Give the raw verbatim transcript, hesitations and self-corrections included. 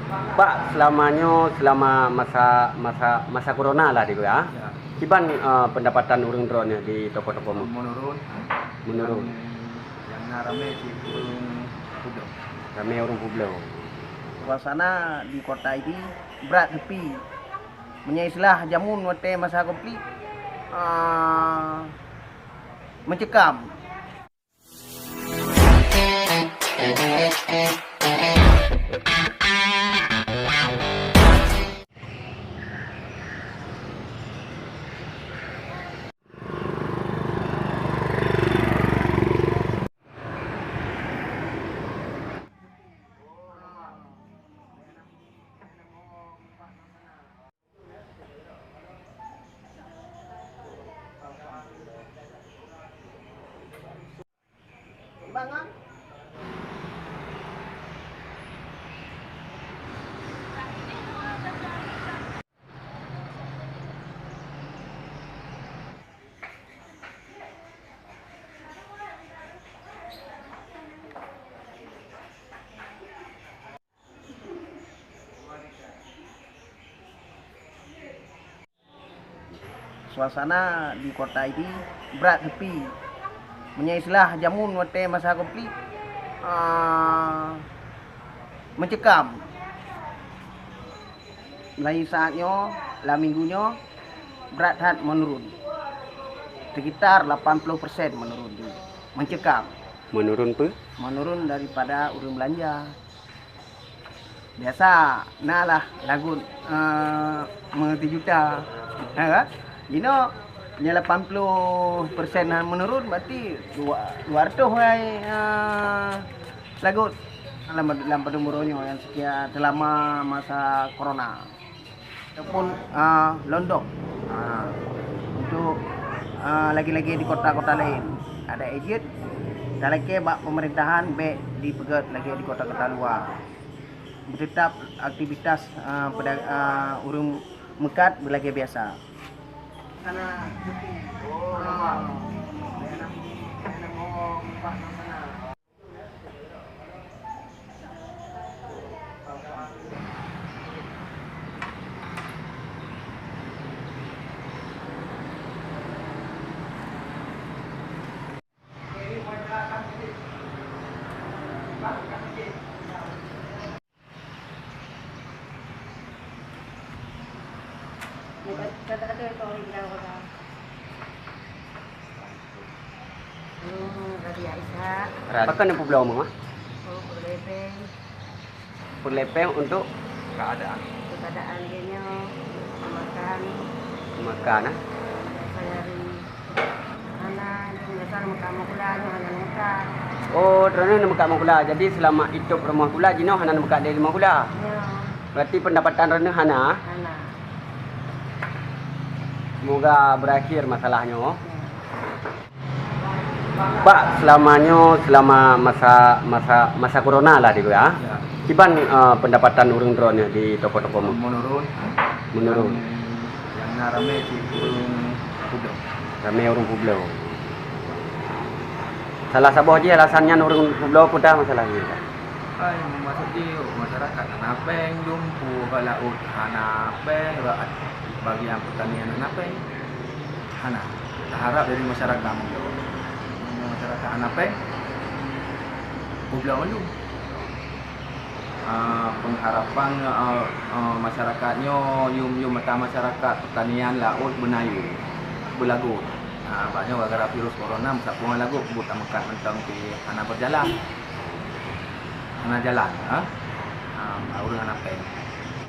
Pak, selama nyoe, selama masa, masa, masa corona lah di ya. Ya. Kiban, eh, pendapatan ureuëng droeneuh di toko-toko mu? Menurun. Menurun. Yang na ramai si ureuëng Publoe. Ramai ureuëng Publoe. Suasana di kota ini berat sepi. Meunyoe istilah jameun watée masa konflik, ah, mencekam. Suasana di kota ini berat sepi. Meunyoe istilah jameun watée masa konflik, ah, mencekam. Mulai saat nyoe, lam minggu nyoe, berat that menurun. Sekitar lapan puluh persen menurun juga. Mencekam. Menurun apa? Menurun daripada ureuëng belanja. Biasa, na lah lagot, eh, meusijuta. Ha, kan? Jinoe, nyan lapan puluh persen han menurun, berarti dua, dua ratus hai, eh, lagot lam, lam padum uroe nyoe nyang sekian selama masa corona. Ataupun, ah, londok, ah, untuk, ah, lagée-lagée di kota-kota laén. Ada ejit, talakée bak pemerintahan bék dipeugét lagée di kota-kota luwa. Beuteutap aktivitas, ah, peda-, ah, ureuëng meukat beulagée biasa. Sana, ah, Pakon neupubloe meuh? Peulepeng untuk keadaan. Keadaan dia nyoe makan. Makan, ah. Sehari. Hana, biasa makan makula, hana makan. Oh, droeneuh na meukat makula. Jadi selama itôb rumoh kula, jinoe hana meukat lé rumoh kula. Ya. Berarti pendapatan droeneuh hana? Hana. Semoga berakhir masalah nyoe. Ya. Pak, selama nyoe, selama masa, masa, masa corona lah di ya. Ya. Kiban, eh, pendapatan ureuëng droeneuh di toko-toko mu? Menurun. Menurun. Yang, yang na ramai si ureuëng Publoe. Ramai ureuëng Publoe. Salah saboh jih alasan nyan ureuëng Publoe peugah masalah nyan. Ai, maksud jih, masyarakat hana péng, dumpu bak laôt hana péng, rakyat bagian pertanian hana péng. Hana. Taharap dari masyarakat. Masyarakat hana péng, Publoe mandum. Ah, pengharapan, ah, ah, masyarakat nyoe, yum-yum mata masyarakat, pertanian, laôt, beunayue, beulagot. Ah, bak nyoe gara-gara virus corona, meusapeue lagot, buet tameukat mantong pih hana berjalan. Hana jalan, ha? Ah, ureuëng hana péng.